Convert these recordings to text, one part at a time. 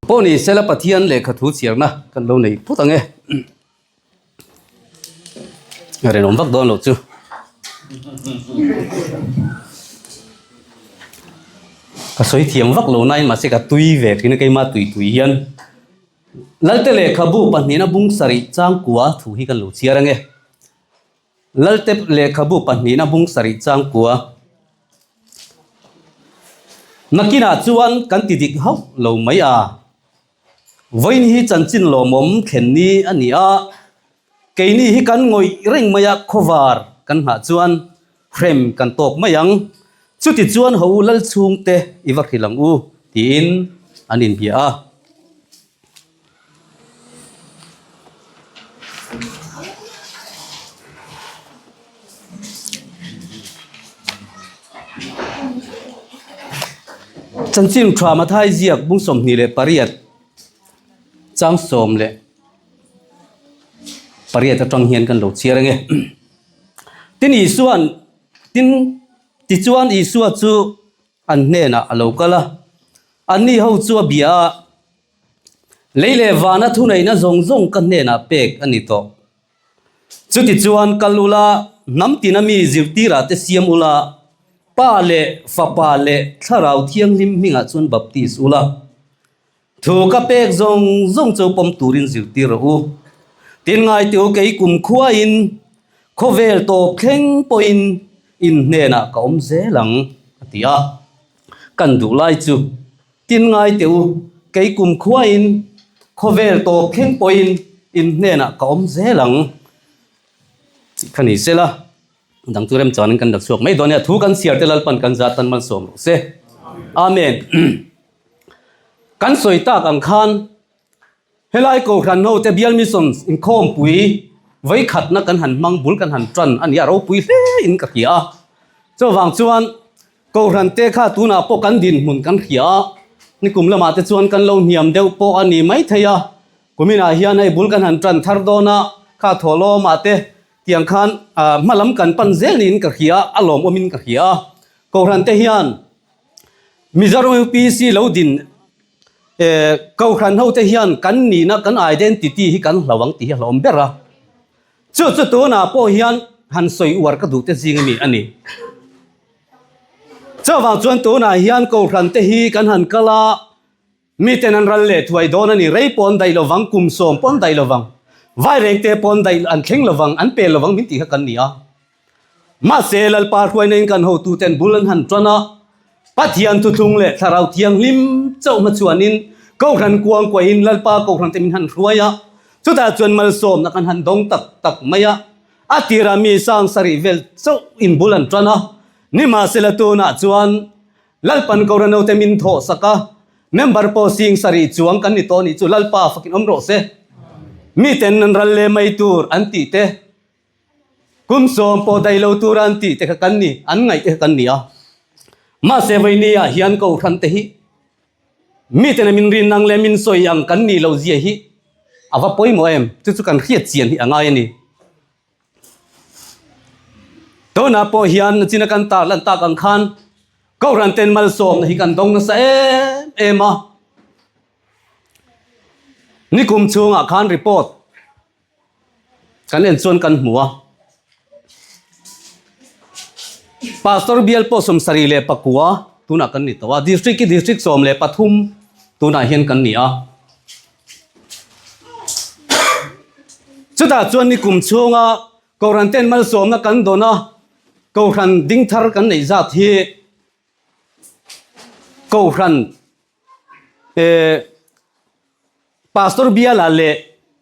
Pawh ni sela Pathian lehkha thu chhiarna kan lo nei phawt ang e. Rinawm vak dawn loh chu. Ka sawi thiam vak lo nain mahse ka tui ve thin a keimah tui tui hian. Lalte lehkhabu pahnihna bung sarih changkua thu hi kan lo chhiar ang e. Lalte lehkhabu pahnihna bung sarih changkua. Nakinah chuan kan ti dik hauh lo mai a. Vawiin hi chanchin lawmawm thlen ni a ni a, keini hi kan ngawih reng mai a, khawvar kan nghah chuan hrem kan tawk mai ang. Chuti chuan ho u lal chhungte i va hrilh ang u tiin an inbia a. Chanchin tha Mathai ziak bung 28 chang 18 atang hian kan lo chhiar ange. Tin Isuan tin tichuan Isua chu an hnenah a lo kal a, anni ho chu a bia a, Lei leh vana thuneihna zawng zawng ka hnenah pek a ni tawh. Chutichuan kal ula, hnam tina mi zirtirah te siam ula, Pa leh Fapa leh Thlarau Thianghlim hmingah chuan baptis ula. Thu ka pek zawng zawng chu pawm turin zirtir rawh u. Tin ngaite u kei kum khuain khawvel tawp thleng pawhin in hnenah ka awm zel ang, a ti a. Kan duh lai chu Tin ngai teh u, kei kum khuain khawvel tawp thleng pawhin in hnenah ka awm zel ang tih kha ni sela, dang chu remchanin kan la chhuak mai dawn nia, thu kan chhiar te Lalpan kan zat tan malsawm rawh se. Amen. Kan sawi tak ang khan Helai Kohhran ho te Bial Missions inkhawmpui vawikhatna kan han hmang bul kan han tan a ni a, ropui hle in ka hria a. Chuvang chuan Kohhran te kha tunah pawh kan dinhmun kan hria a, nikum lamah te chuan kan lo hniam deuh pawh a ni maithei a, kuminah hian hei bul kan han tan thar dawn a, kha thawhlawmah te tiang khan hma lam kan pan zel niin ka hria a, a lawmawmin ka hria a. Kohhran te hian Mizoram UPC lo din Kohhran hote hian kan nihna, kan identity hi kan hlo ang tih hi a hlawm ber a. Chu chu tunah pawh hian han sawi uar ka duh te zing ami a ni. Chuvang chuan tunah hian Kohhran te hi kan han kal a, miten an ral leh thuai dawn a ni. Rei pawh an daih lovang, kum sawm pawh an daih lovang, vairengte pawh an daih, an thleng lovang, an pel lovang min tih kha kan ni a. Mahse, Lalpa hruaina in kan hotuten bul an han tan a, Pathian thuthlung leh Thlarau Thianghlim chauh hmachhuanin Kohhran kuang kuahin Lalpa Kohhrante min han hruai a, chutah chuan malsawmna kan han dawng tak tak mai a. A tirah mi sang sarih vel chauh in bul an tan a, nimahsela tunah chuan Lalpan Kohhran hote min thawhsak a, member pawh sing sarih chuang kan ni tawh nih chu Lalpa fakin awm rawh se. Miten an ral leh mai tur an tih te, Kum sawm pawh daih lo tura an tih te kha kan ni, an ngaih te kha kan ni a. Mahse vawinia hian Kohhran te hi miten a min rin ang leh min sawi ang kan nih loh zia hi a va pawimawh em? Chu chu kan hriat chian hi a ngai a ni. Tunah pawh hian nachina kan tar lan tak ang khan Kohhran ten malsawmna hi kan dawng nasa em em a. Nikum chhungah khan report Kan en chuan kan hmu a. Pastor bial pawh 79 tunah kan ni tawh a. District hi district 13 tunah hian kan ni a. Chutah chuan ni kum chhunga Kohhran ten malsawmna kan dawn a, Kohhran ding thar kan neih zat hi Kohhran eh Pastor bialah leh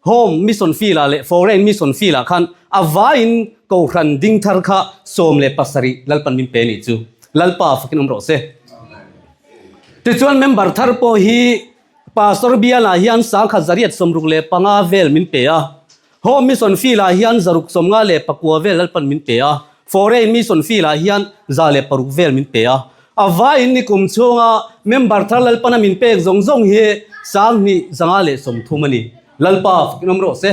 Home Mission Field-ah leh Foreign Mission Field-ah khan a vaiin Kohhran ding thar kha 17 Lalpan min pe nih chu. Lalpa fakin awm rawh se. Tichuan member thar pawh hi Pastor bialah hian 1165 vel min pe a. Home Mission Field-ah hian 654 vel Lalpan min pe a. Foreign Mission Field-ah hian 106 vel min pe a. A vaiin nikum chhunga member thar Lalpana min pek zawng zawng hi 2530 a ni. Lalpa fakin awm rawh se.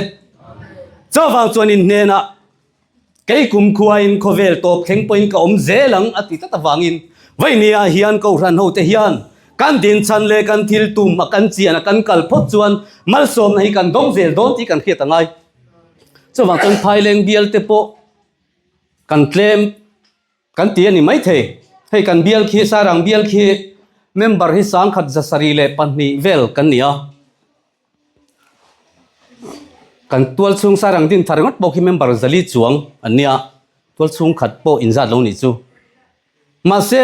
Chuvang chuan in hnenah kei kum khuain khawvel tawp thleng pawhin ka awm zel ang a ti tlat avangin Vainia hian Kohhran hote hian. Kan dinchhan leh kan thil tum a kan chian a kan kal phawt chuan malsawmna hi kan dawng zel dawn tih kan hriat a ngai. Chuvang chuan Phaileng bial te pawh kan tlem kan ti a ni maithei. Hei kan bial khi Sairang bial khi member hi sangkhat 702 vel kan ni a. Kan tual chhung Sairang din thar ringawt pawh khi member 400 chuang an nia. Tual chhung khat pawh inzat lo nih chu. Mahse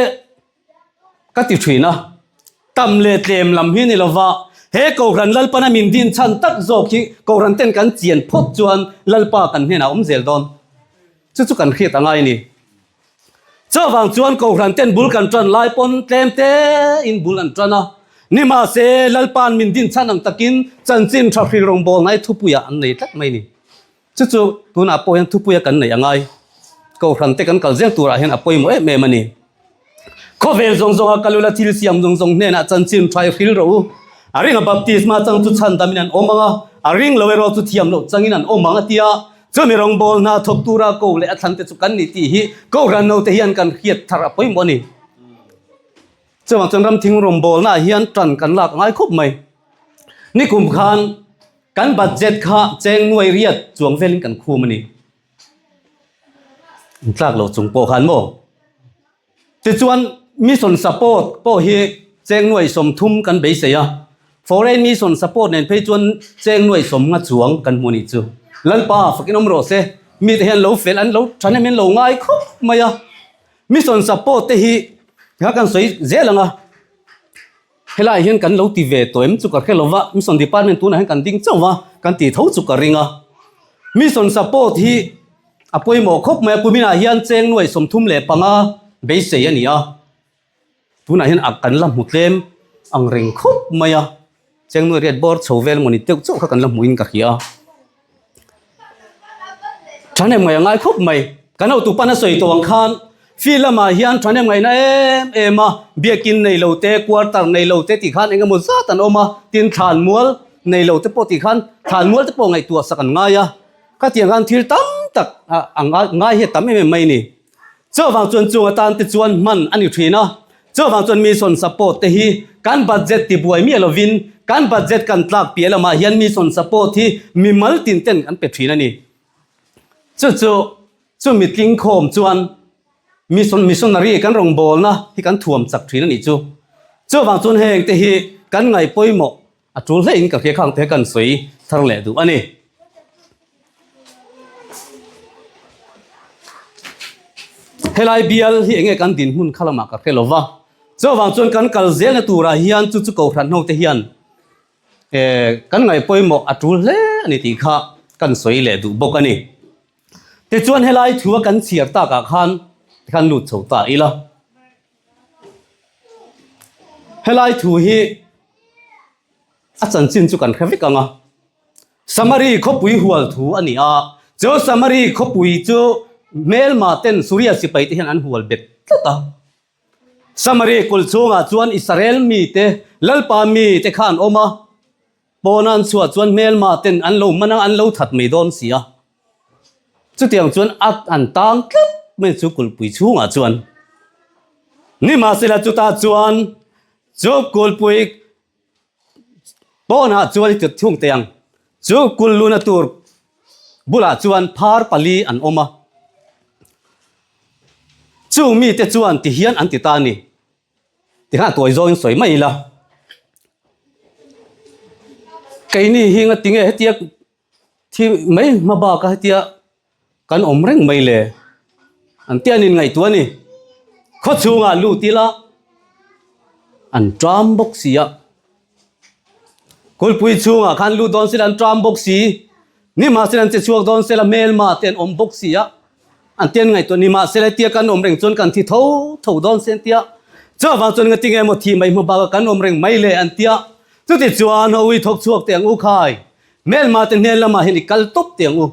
Ka ti thin a, tam leh tlem lam hi ni lova, he Kohhran Lalpana min din chhan tak zawk hi Kohhran ten kan chian phawt chuan Lalpa kan hnenah a awm zel dawn. Chu chu kan hriat a ngai a ni. Chuvang chuan Kohhran ten bul kan tan lai pawn tlem te in bul an tan a, nimahse Lalpa'n min din chhan ang takin chanchin tha hril rawngbawlna hi thupuiah an nei tlat mai a ni. Chu chu tunah pawh hian thupuia kan neih a ngai. Kohhran te kan kal zel turah hian a pawimawh em em a ni. Khawvel zawng zawnga kal ula thil siam zawng zawng hnenah chanchin tha i hril rawh u. A ringa baptisma chang chu chhandamin an awm ang a, a ring lo erawh chu thiam loh changin an awm ang a ti a. Chumi rawngbâwl hna thawk tura ko leh a thlan te chu kan ni tih hi Kohhran naute hian kan hriat thar a pawimawh a ni. Chuvang chuan ramthing rawngbâwlnaah hian ṭan kan lak a ngai khawp mai. Nikum khan Kan budget kha cheng nuai riat chuang velin kan khum a ni. In tlak lo chung pawh khan maw? Tichuan mission support pawh hi cheng nuai 30 kan beisei a, foreign mission support nen phei chuan cheng nuai 50 chuang kan hmu a nih chu. Lalpa fakin awm rawh se, mite hian lo fel an lo thanem in lo ngai khawp mai a. Mission support te hi kha kan sawi zel ang a. Helaiah hian kan lo ti ve tawh em chu ka hre lo va, Mission Department tunah hian kan ding chauh va, kan tih tho chu ka ring a. Mission support hi a pawimawh khawp mai a, kuminah hian cheng nuai 35 beisei a ni a, tunah hian a kan la hmu tlem ang reng khawp mai a, cheng nuai riat bawr chho vel mawni deuh chauh kha kan la hmuhin ka hria a. Thahnem ngaih a ngai khawp mai. Kan hotu pan a sawi tawh ang khan field lamah hian thahnem ngaihna em em a, biakin nei lo te, quarter nei lo te tih khan eng emaw zat an awm a, tin thlan mual nei lo te pawh tih khan thlan mual te pawh ngaihtuah sak an ngai a, khatiang khan thil tam tak a ngai hi a tam em em mai a ni. Chuvang chuan chung atan te chuan hman a ni thin a, chuvang chuan mission support te hi kan budget ti buai miah lovin kan budget kan tlak piah lamah hian mission support hi mimal tin ten kan pe thin a ni. Chu chu chu mitling khawm chuan mission missionary kan rawngbawlna hi kan thuam chak thin a nih chu. Chuvang chuan heng te hi kan ngaih pawimawh A tul hlein ka hria khang te kan sawi thar leh duh a ni. Helai bial hi enge kan dinhmun kha lamah ka hre lo va, chuvang chuan kan kal zelna turah hian chu chu Kohhran ho te hian eh kan ngaih pawimawh a tul hle a ni tih kha kan sawi leh duh bawk a ni. Tichuan helai thu a kan chhiar takah khan tikhan lut chho ta ila. Helai thu hi a chanchin chu kan hre vek ang a, Samari khawpui hual thu a ni a, chu Samari khawpui chu hmelma ten Suria sipai te hian an hual bet tlat a. Samari kulh chhungah chuan Israel mite, Lalpa mite kha an awm a, Pawna an chhuah chuan hmelma ten an lo man a, an lo that mai dawn si a. Chutiang chuan a an tang tlat mai chu kulhpui chhungah chuan. Nimahsela chutah chuan chu kulhpui pawnah chuan i tirh thung teh ang. Chu kulh luna tur bulah chuan phar pali an awm a. Chung mite chuan tihian an ti ta a ni. Tikhan a tuai zawngin sawi mai ila. Keini hi ngatinge hetia thi mai hma baka hetia kan awm reng mai le an tia an inngaihtuah a ni. Khaw chhungah lut ila an ṭam bawk si a. Kulpui chhungah khan lut dawn sela an ṭam bawk si. Nimahsela an che chhuak dawn sela hmelma te an awm bawk si a. An ti an ngaihtuah nimahsela hetia kan awm reng chuan kan thi tho tho dawn si an ti a. Chuvang chuan ngatinge emaw thi mai hma baka kan awm reng mai le an ti a. Chutichuan ho i thawk chhuak teh ang u khai. Hmelma te hnen lamah hian i kal tawp teh ang u.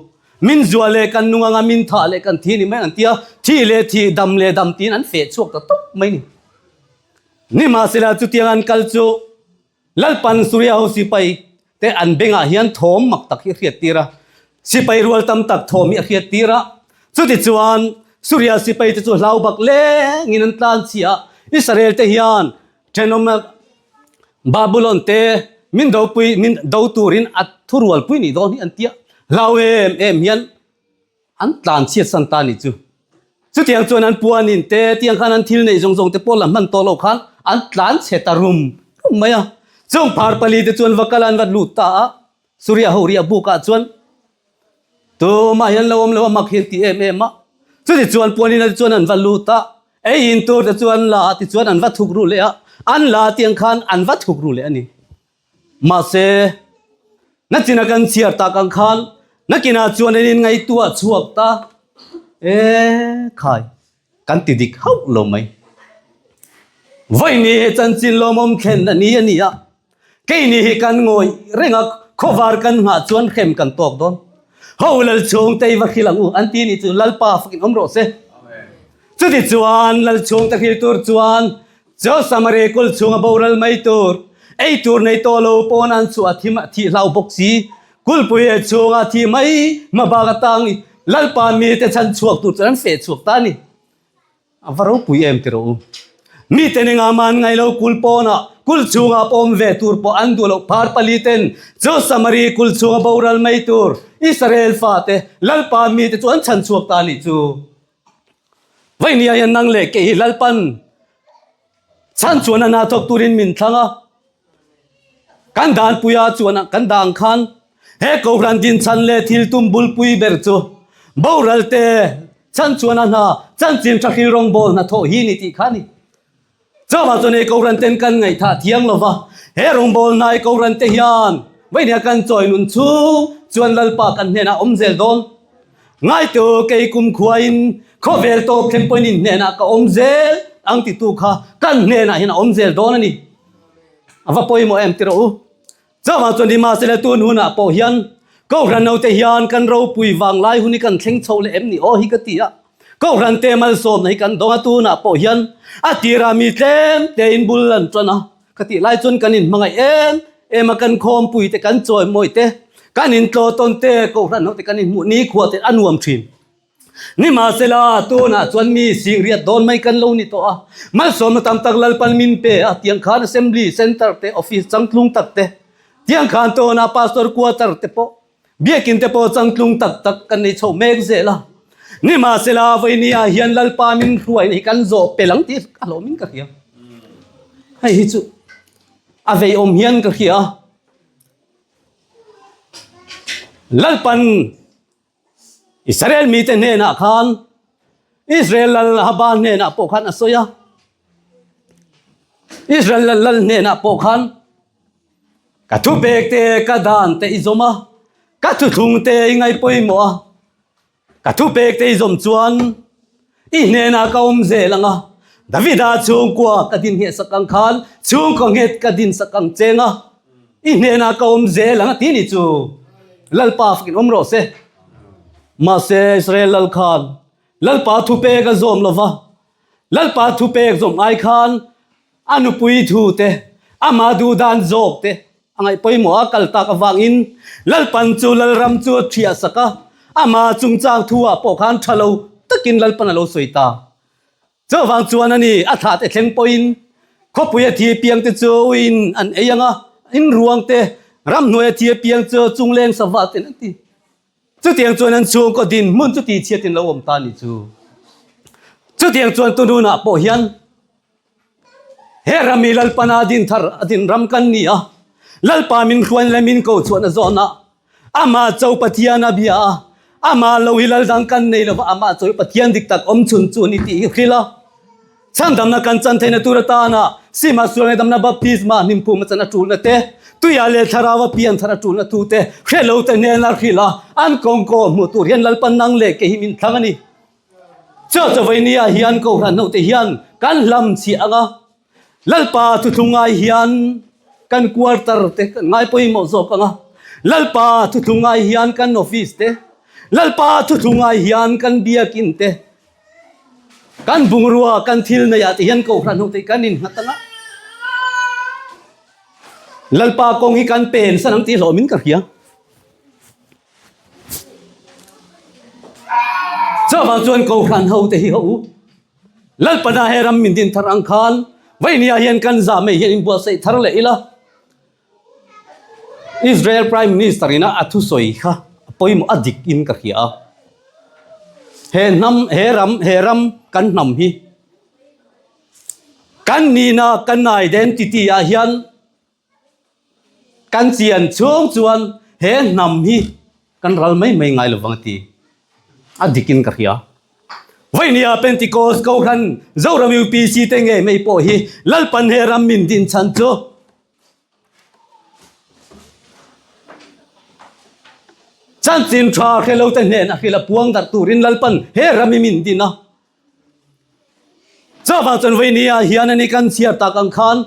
Min zuah leh kan nung anga min thah leh kan thi ni mai an ti a. Thi leh thi, dam leh dam tiin an feh chhuak ta tawp mai ni. Nimahsela chutiang an kal chu Lalpan Suria ho sipai te an bengah hian thawm mak tak hi a hriat tir a, sipai rual tam tak thawm hi a hriat tir a. Chutichuan Suria sipai te chu hlau bak lengin an tlan chhiah a, Israel te hian thenawm. Babulon te min dopui min do turin a thurualpui nih dawn hi an tia hlau em em hian an tlan chhiat san ta ni chu. Chutiang chuan an puanin te tiang khan an thil neih zawng zawng te pawh la hman tawh loh khan an tlan chhe ta rum rum mai a. Chung phar pali te chuan va kal a an va lut ta a, Suria ho riah bukah chuan tumah hian lo awm lo a mak hi an ti em em a. Chuti chuan puanin te chuan an va lut a, ei in tur te chu an la a tichuan an va thuk ru leh a, an la tiang khan an va thuk ru leh a ni. Mahse, nachina kan chhiar tak ang khan nakinah chuan an inngaihtuah chhuak ta e khai kan ti dik hauh lo mai. Vawiini he chanchin lawmawm thlen a ni a ni a, keini hi kan ngawih reng a, khawvar kan nghah chuan hrem kan tawk dawn. Ho lal chhungte i va hrilh ang u an ti nih chu Lalpa fakin awm rawh se. Chutichuan lal chhungte hrilh tur chuan Chu Samari kul chhunga boral mai tur, ei tur nei tawh lo pawn an chhuah thim a thih hlau bawk si. Kulpui e chhunga thi mai hmabak atang Lalpa mite chhan chhuak tur chuan an feh chhuak ta a ni. A va ropui em ti rawh u. Mite ning a man ngai lo kul pawnah kul chhunga pawm ve tur pawh an duh loh phar pali ten chu Samari kul chhunga boral mai tur Israel fate Lalpa mite chu an chhan chhuak ta a nih chu. Vawinia hian nang leh kei hi Lalpan chhan chuan a hna thawk turin min thlang a, kan danpuia chuan kan dah ang khan he Kohhran dinchhan leh thil tum bulpui ber chu boral te chhan chuan a hna chanchin tha hril rawngbawl hnathawh hi ni tih kha a ni. Chuvang chuan hei Kohhran ten kan ngaihthah thiang lo va, he rawngbawl hnai Kohhran te hian vawinia kan chawi nun chhung chuan Lalpa kan hnenah awm zel dawn. Ngaitu kei kumkhuain khawvel tawp thleng pawhin in hnenah ka awm zel ang titu kha kan hnenah hian a awm zel dawn a ni. A va pawimawh em ti rawh u. Chuvang chuan nimahsela tun hunah pawh hian Kohhran note hian kan ropui vanglai hun hi kan thleng chho leh em ni aw hi ka ti a. Kohhran te malsawmna hi kan dawng a tunah pawh hian a tirah mi tlem tein bul an tan a. Ka tih lai chuan kan inhmangaih em em a, kan khawmpui te, kan chawimawi te, kan intlawh tawn te, Kohhran ho te kan inhmuh nikhua te a nuam thin. Nimahsela, tunah chuan mi singriat dawn mai kan lo ni tawh a, malsawmna tam tak Lalpan min pe a, tiang khan Assembly Centre te, Office changtlung tak te, tiang khan tunah Pastor Quarter te pawh, Biakin te pawh changtlung tak tak kan nei chho mek zel a. Nimahsela, vawinia hian Lalpa min hruaina hi kan zawh pel ang tih a hlawmin ka hria. Hei hi chu a veiawm hian ka hria a. Lalpan. Israel mite hnenah khan Israel lal Ahaba hnenah pawh khan a sawi a. Israel lal lal hnenah pawh khan ka thupek te ka dan te i zawm a, ka thuthlung te i ngaih pawimawh a, ka thupek te i zawm chuan i hnenah ka awm zel ang a, Davida chhungkua ka din ngheh sak ang khan chhungkaw nghet ka din sak ang cheng a. I hnenah ka awm zel ang a ti ni chu Lalpa fakin awm rawh se. Mahse Israel lal khan Lalpa thupek a zawm lo va, Lalpa thupek zawm ai khan a nupui thu te, amah duh dan zawk te a ngaih pawimawh a kal tak avangin Lalpan chu Lalram chu a thiah sak a, amah chungchang thu ah pawh khan tha lo takin Lalpan a lo sawi ta. Chuvang chuan a ni, a thlah te thleng pawhin khawpui a thi apiang te chu uiin an ei ang a, in ruang te, ramhnuai a thi apiang chu chungleng sava ten an ti. Chutiang chuan an chhungkaw dinhmun chu tihchhiatin lo awm ta a ni chu. Chutiang chuan tununah pawh hian he ram hi Lalpana din thar a din ram kan ni a, Lalpa min hruaina leh min ko chhuahna zawnah Amah cho Pathian a bia a, amah lo hi lal dang kan nei lova, amah cho hi Pathian dik tak awm chhun chu a ni tih hi hrilh a. Chhandamna kan chan theihna tur atana Sima sual ngaihdamna baptisma hnimpum a chan a tulna te, tuia leh thlarau a pian thar a tulna thu te hre lo te hnena hrilh a, an kawngkaw hmuh tur hian Lalpa nang leh kei hi min thlang a ni. Chaw chaweinia hian Kohhran ho te hian kan hlam chhiah ang a, Lalpa thuthlung ngai hian kan quarter te kan ngai pawimawh zawk ang a, Lalpa thuthlung ngai hian kan office te, Lalpa thuthlung ngai hian kan biakin te, kan bungrua kan thil nei ah te hian Kohhran ho te kan innghat ang a, Lalpa kawng hi kan pen san ang tih hlawmin ka hria. Chuvang chuan Kohhran ho te hi ho u. Lalpana he ram min din thar ang khan Vainia hian kan zah mai hian inbuatsaih thar leh ila. Israel Prime Minister ina a thusawi kha a pawimawh a dik in ka hria a. He hnam, he ram, he ram kan hnam hi kan nihna kan identity ah hian Kan chian chhung chuan he hnam hi kan ral mai mai ngai lovang a ti. A dikin ka hria. Vawinia Pentecost Kohhran Zoram UPC te ngei mai pawh hi Lalpan he ram min din chhan chu chanchin tha hre lo te hnen a hrilh a puang darh turin Lalpan he ram hi min din a. Chuvang chuan vawinia hian ani kan chhiar tak ang khan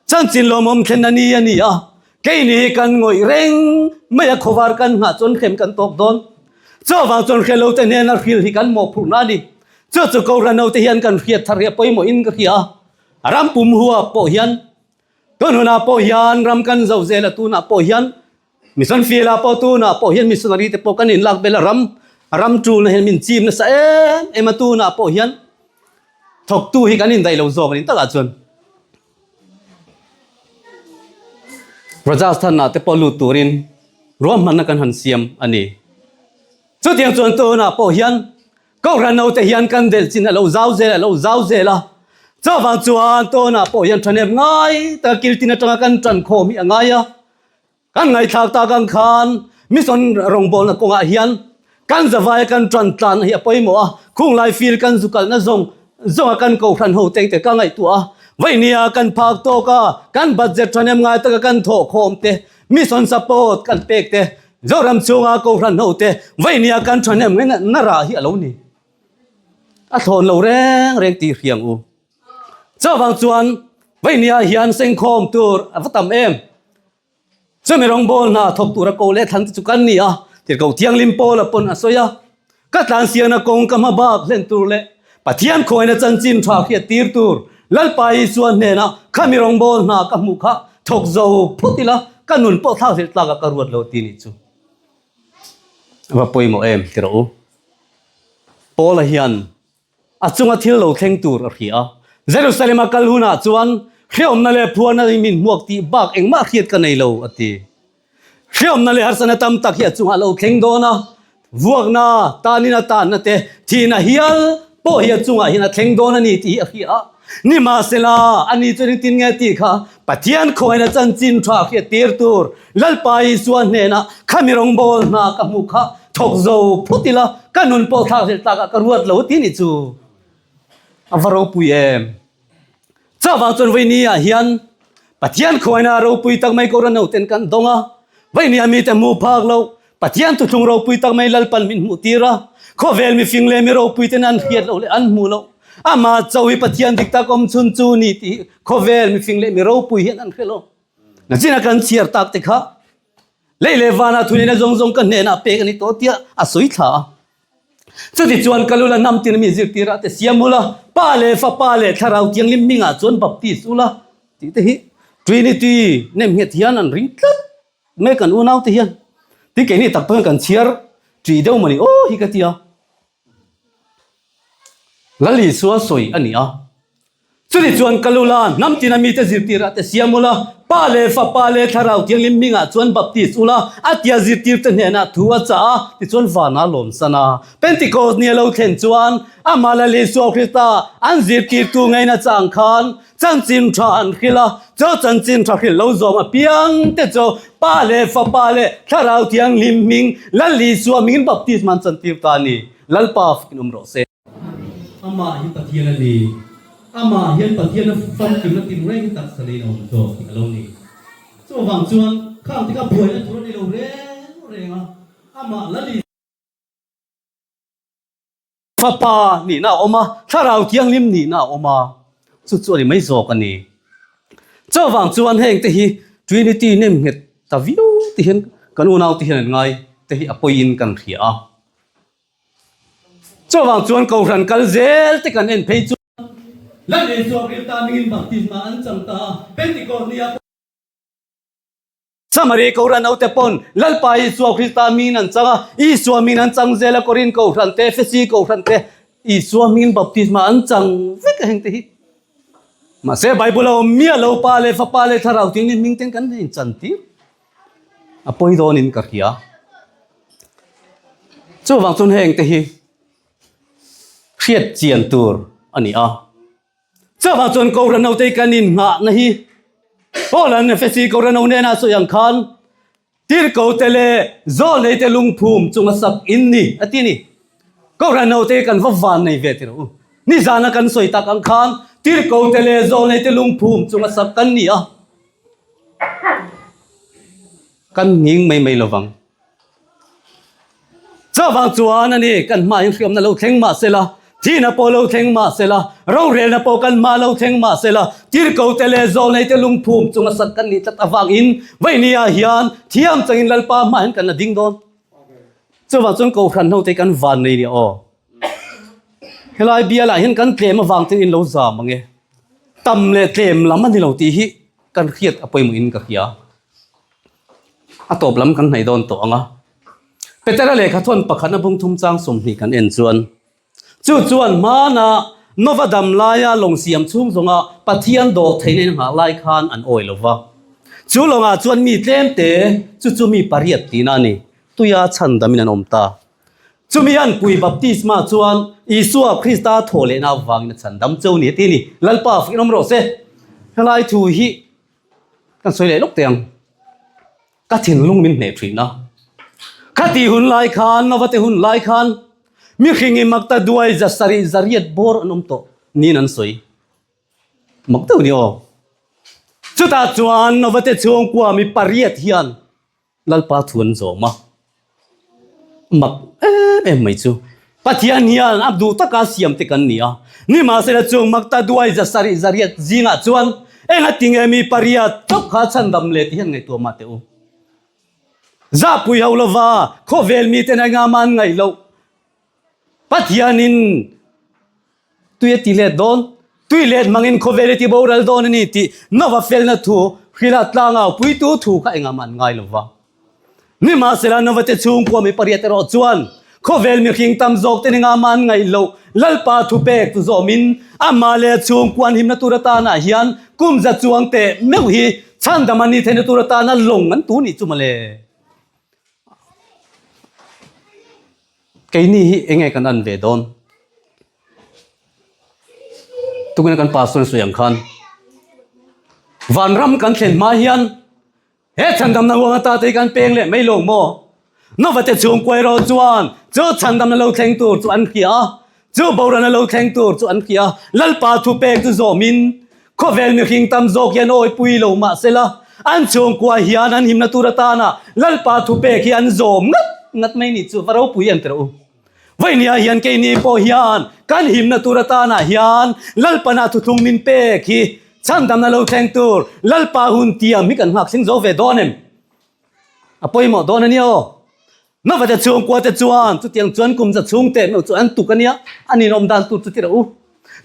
Chanchin lawmawm thlen a ni a ni a, keini hi kan ngawih reng mai a, khawvar kan nghah chuan hrem kan tawk dawn. Chuvang chuan hre lo te hnena hril hi kan mawhphurhna a ni. Chu chu Kohhran ho te hian kan hriat thar hi a pawimawhin ka hria a, ram pum huap pawh hian, tun hunah pawh hian ram kan zo zel a, tunah pawh hian Mission field ah pawh tunah pawh hian missionary te pawh kan inlak bel a, ram ram tulna hian min chim nasa em em a, tunah pawh hian thawktu hi kan indaih lo zawk a ni takah chuan Rajasthan ah te pawh lut turin ruahmanna kan han siam a ni. Chutiang chuan tunah pawh hian Kohhran naute hian kan delh chin a lo zau zel a lo zau zel a, chuvang chuan tunah pawh hian thahnem ngai taka kiltin atanga kan tan khawm hi a ngai a. Kan ngaihthlak tak ang khan mission rawngbawlna kawngah hian kan zavaia kan tan tlanna hi a pawimawh a, khunglai fil kan zu kalna zawng zawnga kan kohhran ho teng te ka ngaihtuah a, vawinia kan phak tawk a, kan budget thahnem ngai taka kan thawh khawm te, mission support kan pek te, Zoram chhunga kohhran ho te vawinia kan thahnem ngaihna rah hi a lo ni. A thlawn lo reng reng tih hriang u. Chuvang chuan vawinia hian sengkhawm tur a va tam em. Chumi rawngbâwl hna thawk tûra ko leh thlan te chu kan ni a, Tirhkoh Thianghlim Paula pawn a sawi a, Ka tlansiakna kawng ka hma bâk hlen tûr leh Pathian khawiina chanchin ṭha hriat tîr tûr Lalpa Isua hnênah khami rawngbâwl hna ka hmuh kha thawk zo phut ila, ka nun pawh thlâk hlelh tlâkah ka ruat lo ti nih chu a va pawimawh em ti rawh u. Paula hian A chunga thil lo thleng tur a hria a. Jerusalem a kal hunah chuan hreawmna leh phuarna in min hmuak tih bak engmah hriat ka nei lo, a ti. Hreawmna leh harsatna tam tak hi a chungah a lo thleng dawn a, vuakna, tanin a tanna te, thihna hial pawh hi a chungah hian a thleng dawn a ni tih hi a hria a. Nimahsela, ani chuan engtin nge tih kha Pathian khawiin a chanchin tha hriat tir tur Lalpa Isua hnenah khami rawngbâwl hna ka hmuh kha thawk zo phut ila, ka nun pawh thlak hlelh tlakah ka ruat lo ti ni chu a va ropui em. Chuvang chuan vawinia hian Pathian khawiina ropui tak mai Kohhran hoten kan dawng a, vawinia mite hmuh phak loh Pathian thuthlung ropui tak mai Lalpan min hmuh tir a, khawvel mifing leh mi ropui ten an hriat loh leh an hmuh loh amah cho hi Pathian dik tak awm chhun chu ni tih khawvel mifing leh mi ropui hian an hre lo. Nachina kan chhiar tak te kha lei leh vanah thuneihna zawng zawng ka hnenah pek a ni tawh tia a sawi thla a. Chuti chuan ka lula hnam tin mi zirtirah te siam ula, Pa leh Fapa leh Thlarau Thianghlim hmingah chuan baptis ula tih te hi Trinity nemnghet hian an ring tlat mai kan unau te hian. Tin keini tak pawh hian kan chhiar ṭih deuh mawni aw hi ka ti a. Lal Isua sawi a ni a. Chuni chuan kal ula, hnam tina mite zirtirah te siam ula, Pa leh Fapa leh Thlarau Thianghlim hmingah chuan baptis ula, a tia zirtirte hnenah thu a chah a, tichuan van a lawmsan a. Pentecost ni a lo thlen chuan amah Lal Isua Krista an zirtirtu ngaina chang khan chanchin tha an hrilh a, chu chanchin tha hrilh lo zawm apiang te chu Pa leh Fapa leh Thlarau Thianghlim hming Lal Isua hmingin baptisma an chantir ta a ni. Lalpa fakin awm rawh se. Amah hi Pathian a ni. Amah hian Pathian a famkimna tinreng hi taksa neiin a awm zawk tih a lo ni. Chuvang chuan khang te kha buaina tur a ni lo reng reng a, amah Lali Fapa nihna a awm a, Thlarau Thianghlim nihna a awm a, chu chu a ni mai zawk a ni. Chuvang chuan heng te hi Trinity nem nghet ta viau ti hian kan unau te hian an ngai te hi a pawiin kan hria a. Chuvang chuan Kohhran kal zel te kan en phei chuan Lal Isua Krista mingin baptisma an chang ta a, Pentecost nia pawh Samari Kohhran hote pawn Lalpa Isua Krista mingin an chang a, Isua mingin an chang zel a, Korinth Kohhran te, Efesi Kohhran te Isua mingin baptisma an chang vek a heng te hi. Mahse Bible a awm miah lo, Pa leh Fapa leh Thlarau Thianghlim hming ten kan inchan tir. A pawi dawnin ka hria. Chuvang chuan heng te hi hriat chian tur a ni a. Chuvang chuan Kohhran hote kan innghahna hi Paul-a'n Efesi Kohhran ho hnenah sawi ang khan Tirhkote leh Zawlneite lungphum chunga sak in ni a ti a ni. Kohhran hote kan va van nei ve ti rawh u. Nizana kan sawi tak ang khan Tirhkote leh Zawlneite lungphum chunga sak kan ni a. Kan nghing mai mai lovang. Chuvang chuan a ni, kan hmain hriamna lo thleng mah sela, thihna pawh lo thleng mah sela, rorelna pawh kan hma lo thleng mah sela, tirhkote leh zawlneite lungphum chunga sak kan nih tlat avangin vawinia hian thiam changin Lalpa hmah hian kan la ding dawn. Chuvang chuan Kohhran hote kan van nei nia aw. Helai bialah hian kan tlem avang ten in lo zam ang e. Tam leh tlem lam a ni lo tih hi kan hriat a pawimawhin ka hria. A tawp lam kan hnaih dawn tawh ang a. Petera lehkha thawn pakhatna bung thum chang 20 kan en chuan, Chu chuan hmana Nova dam laia lawng siam chhung zawnga Pathian dawh theihna in nghah lai khan an awi lo va. Chu lawngah chuan mi tlem te, chu chu mi pariat tihna a ni, tuia chhandamin an awm ta. Chumi an pui baptisma chuan Isua Krista thaw lehna avangin a chhandam cheu ni a ti a ni. Lalpa fuih awm rawh se. Helai thu hi Kan sawi leh lawk teh ang. Ka thinlung min hneh thin a. Khati hun lai khan, Novate hun lai khan, mihring i makta duai 700 zariat bawr an awm tawh niin an sawi. Mak deuh ni aw. Chutah chuan Novate chhungkua mi pariat hian Lalpa thu an zawm a, mak em em mai chu Pathian hian a duh taka siam te kan ni a, nimahsela chung mak ta duai 700 zariat zingah chuan enga tinge mi pariat chauh kha chhandam leh tih hian ngaihtuah mah teh u. Zahpui ho lova khawvel miten a engah mah an ngaih loh. Pathianin tui a ti let dawn, tui let hmangin khawvel i ti boral dawn a ni tih Nova felna thu hrilha tlangau puitu thu kha engah mah an ngai lo va. Nimahsela Nova te chhungkua mi pariat erawh chuan khawvel mihring tam zawk ten engah mah an ngaih loh Lalpa thupek chu zawmin amah leh a chhungkua an himna tur atanah hian kum za chuang teh meuh hi chhandam an ni theihna tur atana lawng an tu nih chu mawle. Keini hi enge kan an ve dawn? Tukin kan pastor sawi ang khan vanram kan thlen hma hian he chhandamna huang ata te kan peng leh mai lo maw? Nova te chhungkua erawh chuan chu chhandamna lo thleng tur chu an hria a, chu boralna lo thleng tur chu an hria a, Lalpa thupek chu zawmin Khawvel mihring tam zawk hian awipui lo mah sela, an chhungkua hian an himna tur atana Lalpa thupek hi an zawm ngat ngat mai ni chu va ropui em teh u. Vawinia hian keini pawh hian kan himna tur atana hian Lalpana thuthlung min pek hi chhandamna lo thleng tur Lalpa hun tiam hi kan nghak thleng zo ve dawn em? A pawimawh dawn a nia aw. Navate chhungkua te chuan chutiang chuan kum za chhung teh meuh chu an tuk a nia, an inawm dan tur chu ti rawh u.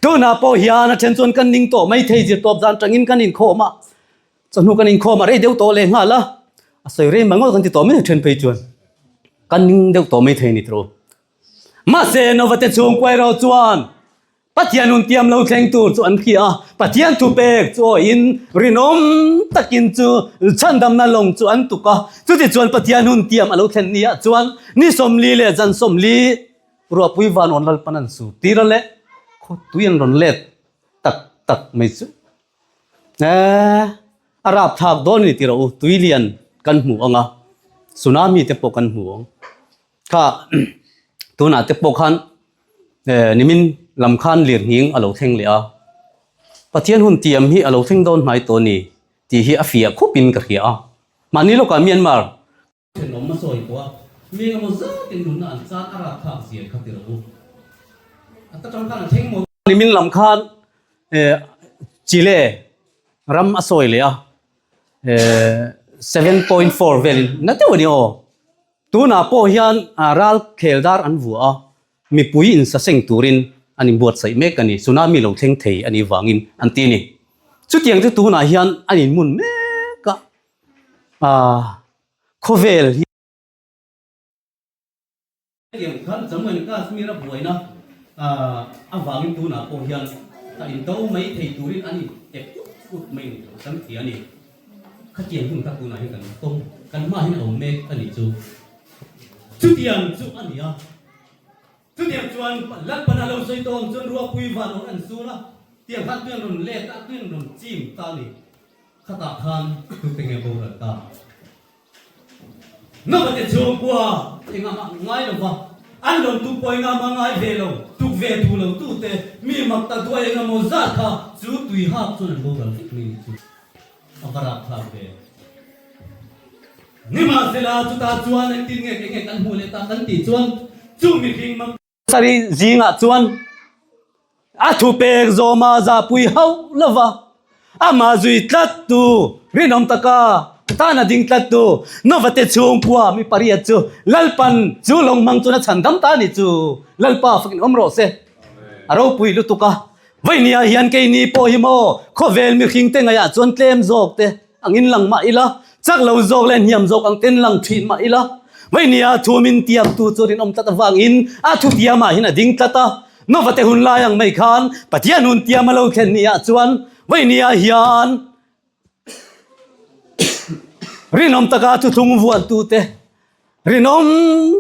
Tunah pawh hian a then chuan kan ning tawh mai thei zir tawp zan tangin kan inkhawm a, chawhnu kan inkhawm a rei deuh tawh leh nghal a, a sawi rei mai ngawt kan ti tawh mai a then phei chuan kan ning deuh tawh mai thei a ni tawh. Mahse Navate chhungkua erawh chuan Pathian hun tiam lo thleng tur chu an hria a, Pathian thupek chu awiin rinawm takin chu chhandamna lawng chu an tuk a. Chutichuan Pathian hun tiam a lo thlen niah chuan ni 40 leh zan 40 ruahpui vanawn Lalpan an sur tir a leh khawtui an rawn let tak tak mai chu eh a rapthlak dawn a ni tih rawh u, tui lian kan hmu ang a, tsunami te pawh kan hmu ang. Kha tunah te pawh khan nimin lam khan lirnghing a lo thleng leh a, Pathian hun tiam hi a lo thleng dawn hnai tawh a ni tih hi a fiah khawpin ka hria a. Mahni lawkah Myanmar. Thenawm a sawi tawh a, mi engemaw zatin nunna an chan a rapthlak zia kha ti rawh u. A ta tang khan a thleng maw? Nimin lam khan Chile ram a sawi leh a, 7.4 velin na deuh a ni aw. Tunah pawh hian ral khel dar an vuah a, mipui insaseng turin an inbuatsaih mek a ni. Tsunami lo thleng thei a nih vangin an ti a ni. Chutiang chu tunah hian an inmun mek a, khawvel hi. Hetiang khan Jammu and Kashmir a buaina avangin tunah pawh hian a indo mai thei turin an in ep ut ut mai a ni tih kan hria a ni. Khatiang hun kha tunah hian kan tawng, kan hmaah hian a awm mek a nih chu. Chutiang chu a ni a. Chutiang chuan Lalpan a lo sawi tawh ang chuan ruahpui van awrh an sur a, tiang khan tui an rawn let a, tui an rawn chim ta a ni. Khatah khan tute nge boral ta? Nova te chhungkua engah mah ngai lo va, an rawn tuk pawh engah mah ngai ve lo, tuk ve duh lo tute mi mak ta duai eng emaw zat kha chu tui hak chuan an boral vek mai nih chu a va rapthlak ve. Nimahsela chutah chuan engtin nge eng nge kan hmuh leh ta kan tih chuan chu mihring mak Sarih zingah chuan a thupek zawma zahpui hauh lova amah zui tlattu rinawm taka tana ding tlattu Novate chhungkua mi pariat chu Lalpan chu lawng hmang chuan a chhan dam ta a ni chu Lalpa fakin awm rawh se. A ropui lutuk a, Vainia hian keini pawh hi maw khawvel mihring te ngaihah chuan tlem zawk te angin lang mah ila, chak lo zawk leh hniam zawk ang ten lang thin mah ila, Vainia thu min tiamtu chu rinawm tlat avangin a thu tiamah hian a ding tlat a. Novate hun lai ang mai khan Pathian hun tiam a lo thlen ni ah chuan Vainia hian rinawm taka thuthlung vuantute rinawm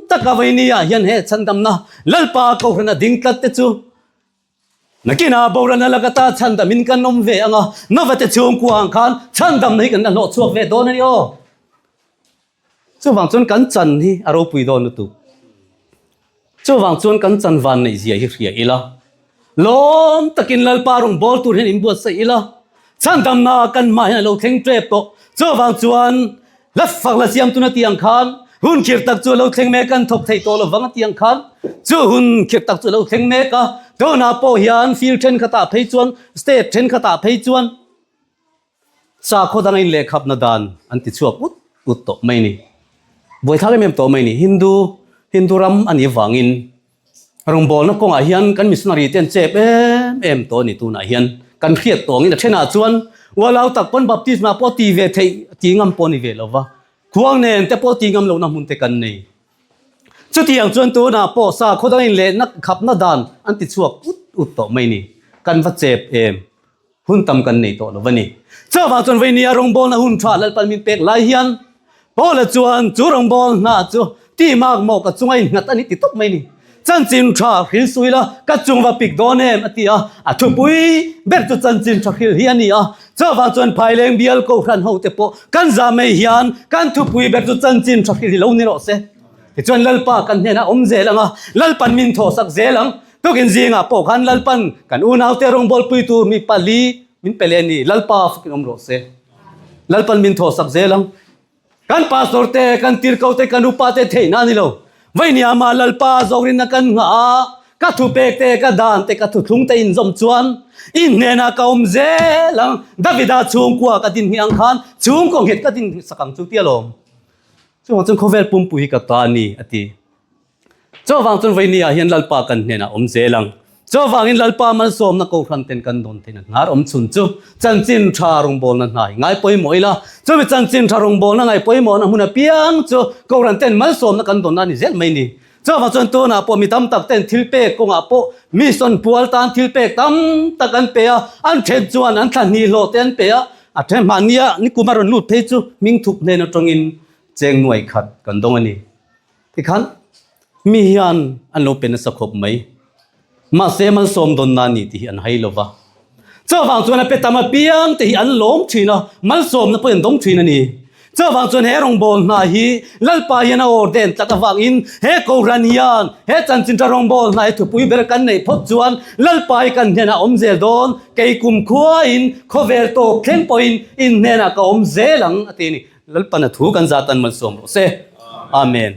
taka Vainia hian he chhandamna Lalpa Kohhran a ding tlat te chu Nakinah boralna laka ta chhandamin kan awm ve ang a, Novate chhungkua ang khan chhandamna hi kan la hlawh chhuak ve dawn a ni aw. Chuvang chuan kan chan hi a ropui dawn lutuk. Chuvang chuan kan chan van neih zia hi hria ila, lawm takin Lalpa rawn bawl tur hian inbuatsaih ila, chhandamna kan hmah hian a lo thleng tep tawh. Chuvang chuan Hla fak la siam tuna tih ang khan hun khirh tak chu a lo thleng mek an thawk thei tawh lovang a tih ang khan chu hun khirh tak chu a lo thleng mek a, tunah pawh hian field thenkhatah phei chuan state thenkhatah phei chuan sakhaw danga inlehkhapna dan an ti chhuak ut ut tawh mai a ni. Buaithlak em em tawh mai a ni. Hindu Hindu ram a nih avangin Rawngbawlna kawngah hian kan missionary te an chep em em tawh a ni tunah hian kan hriat tawh angin a thenah chuan ualau tak pawn baptisma pawh ti ve theih ti ngam pawh a ni ve lo va, khuang nen te pawh ti ngam lohna hmun te kan nei. Chutiang chuan tunah pawh sakhaw dang inlehna khapna dan an ti chhuak ut ut tawh mai ni. Kan va chep em. Hun tam kan nei tawh lo va ni. Chuvang chuan Vainia rawngbawlna hun tha Lalpan min pek lai hian Paula chuan chu rawngbâwl hna chu ti mak maw ka chunga innghat a ni ti tawp mai ni. Chanchin tha hril sui la ka chung va pik dawn em a ti a, a thupui ber chu chanchin tha hril hi a ni a. Chuvang chuan Phaileng bial Kohhran hote pawh kan zah mai hian kan thupui ber chu chanchin tha hril hi lo ni rawh se. Tichuan Lalpa kan hnenah awm zel ang a, Lalpan min thawhsak zel ang. Tukin zingah pawh khan Lalpan kan unaute rawngbawlpui tur mi pali min pe leh a ni. Lalpa fakin awm rawh se. Lalpan min thawhsak zel ang. Kan pastor te, kan tirko te, kan upa te theihna a ni lo. Vainiama Lalpa zawkrinna kan nghah a, ka thupek te, ka dan te, ka thuthlung te inzawm chuan i hnenah ka awm zel ang. Davida chhungkua ka din hnih ang khan chhungkaw nghet ka din sak ang chu tia lawm. Chuvang chuan khawvel pumpui hi ka ta a ni a ti. Chuvang chuan Vainia hian Lalpa kan hnenah awm zel ang. Chuvangin Lalpa malsawmna Kohhran ten kan dawn theihna hnar awm chhun chu chanchin tha rawngbawlna hna hi ngai pawimawh ila. Chumi chanchin tha rawngbawlna ngai pawimawhna hmun apiang chu Kohhran ten malsawmna kan dawnna a ni zel mai ni. Chuvang chuan tunah pawh mi tam tak ten thil pek kawngah pawh mission pual tan thil pek tam tak an pe a, an then chuan an thla hnih hlawh te an pe a, a then mahnia nikum a rawn lut phei chu hming thup hnen atangin cheng nuai khat kan dawng a ni. Tikhan mi hian an lo pe nasa khawp mai. Mahse malsawm dawnna a ni tih hi an hai lo va. Chuvang chuan a pe tam apiang te hi an lawm thin a, malsawmna pawh an dawng thin a ni. Chuvang chuan he rawngbâwl hna hi Lalpa hian a awr den tlat avangin he Kohhran hian he chanchinṭha rawngbâwl hna hi thupui ber kan neih phawt chuan Lalpa hi kan hnenah awm zel dawn, kei kumkhuain khawvel tawp thleng pawhin in hnenah ka awm zel ang a ti a ni. Lalpana thu kan zah tan malsawm rawh se. Amen.